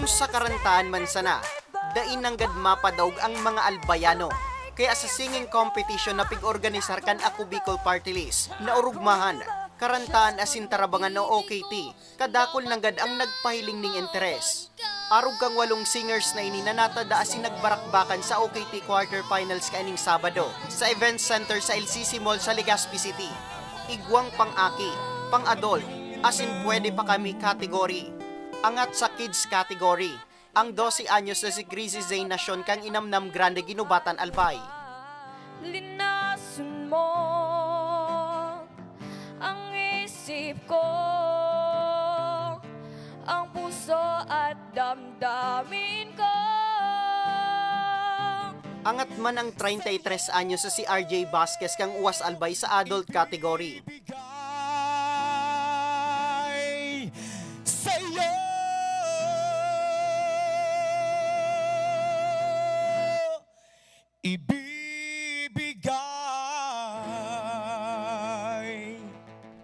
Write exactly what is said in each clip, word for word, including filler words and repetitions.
Sa karantaan man sana, dai nanggad mapadaog ang mga Albayano. Kaya sa singing competition na pig-organisar kan Ako Bicol Party List, naorugmahan, karantaan asin tarabangan o O K T, kadakul nanggad ang nagpahiling ning interes. Arog kang walong singers na ini na natada asin nagbarakbakan sa O K T quarterfinals kaining Sabado, sa Event Center sa L C C Mall sa Legazpi City. Igwang pang-aki, pang-adult, asin pwede pa kami category. Angat sa kids category, ang dose anyos na si Greasy Zane Nacion kan Inamnam Grande, Guinobatan, Albay. Linason mo ang isip ko, ang puso at damdamin ko. Angat man ang treinta y tres anyos na si R J Vasquez kan Uwas, Albay, sa adult category. Bigay sa'yo.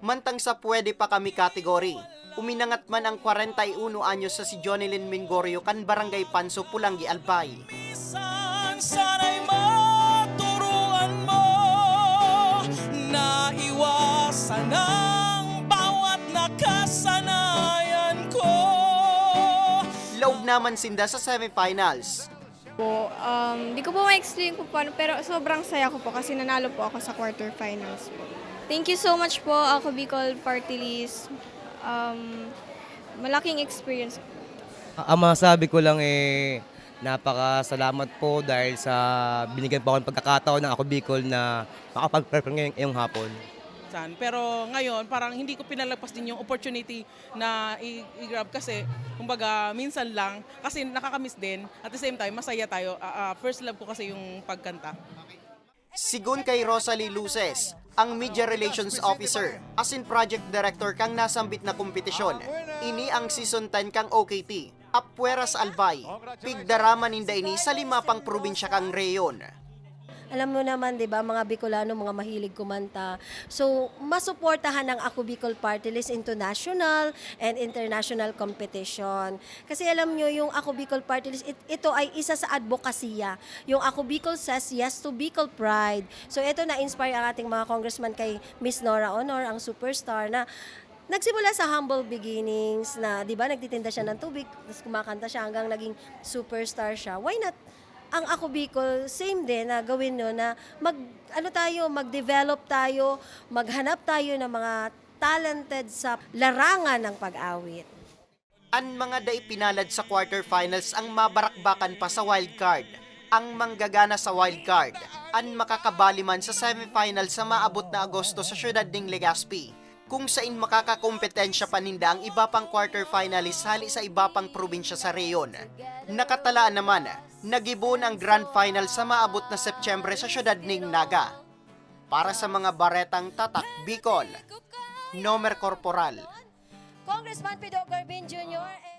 Mantang sa pwede pa kami category, uminangat man ang kwarenta y uno anyos na si Jonilyn Mingorio kan Barangay Panso, Polangui, Albay. Minsan sana'y maturuan mo na iwasan ang bawat nakasanayan ko. Laog naman sinda sa semifinals. Po, um, di ko po ma-explain kung paano, pero sobrang saya ko po kasi nanalo po ako sa quarterfinals po. Thank you so much po, Ako Bicol Party List. Um, malaking experience po. Ang masasabi ko lang, eh, napakasalamat po dahil sa binigyan po ako ng pagkakataon ng Ako Bicol na makapag-perform ngayong, ngayong hapon. San-, pero ngayon, parang hindi ko pinalagpas din yung opportunity na i-, i-grab kasi, kumbaga, minsan lang, kasi nakakamiss din. At the same time, masaya tayo. Ah, ah, first love ko kasi yung pagkanta. Sigon kay Rosalie Luces, ang Media Relations Officer asin Project Director kan nasambit na kompetisyon, ini ang season ten kan O K T, apwera sa Albay. Pigdarama ninda ini sa lima pang probinsya kan rehiyon. Alam mo naman, di ba, mga Bicolano, mga mahilig kumanta. So, masuportahan ng Ako Bicol Party List into national and international competition. Kasi alam nyo, yung Ako Bicol Party List, it-, ito ay isa sa advokasya. Yung Ako Bicol says yes to Bicol Pride. So, ito na-inspire ang ating mga congressman kay Miss Nora Honor, ang superstar na nagsimula sa humble beginnings na, di ba, nagtitinda siya ng tubig, tapos kumakanta siya hanggang naging superstar siya. Why not? Ang Ako Bicol, same din na gawin nyo na mag, ano tayo, mag-develop tayo, maghanap tayo ng mga talented sa larangan ng pag-awit. An mga dai pinalad sa quarterfinals ang mabarakbakan pa sa wildcard. Ang manggagana sa wildcard, an makakabali man sa semifinal sa maabot na Agosto sa siyudad ning Legazpi, kung sain makakakompetensya pa ninda ang iba pang quarterfinalist hali sa iba pang probinsya sa rehiyon. Nakatalaan naman, nagiboon ang grand final sa maabot na Setyembre sa siyudad ning Naga. Para sa mga baretang Tatak Bicol, Nomer Corporal. Congressman Pido Garbin Junior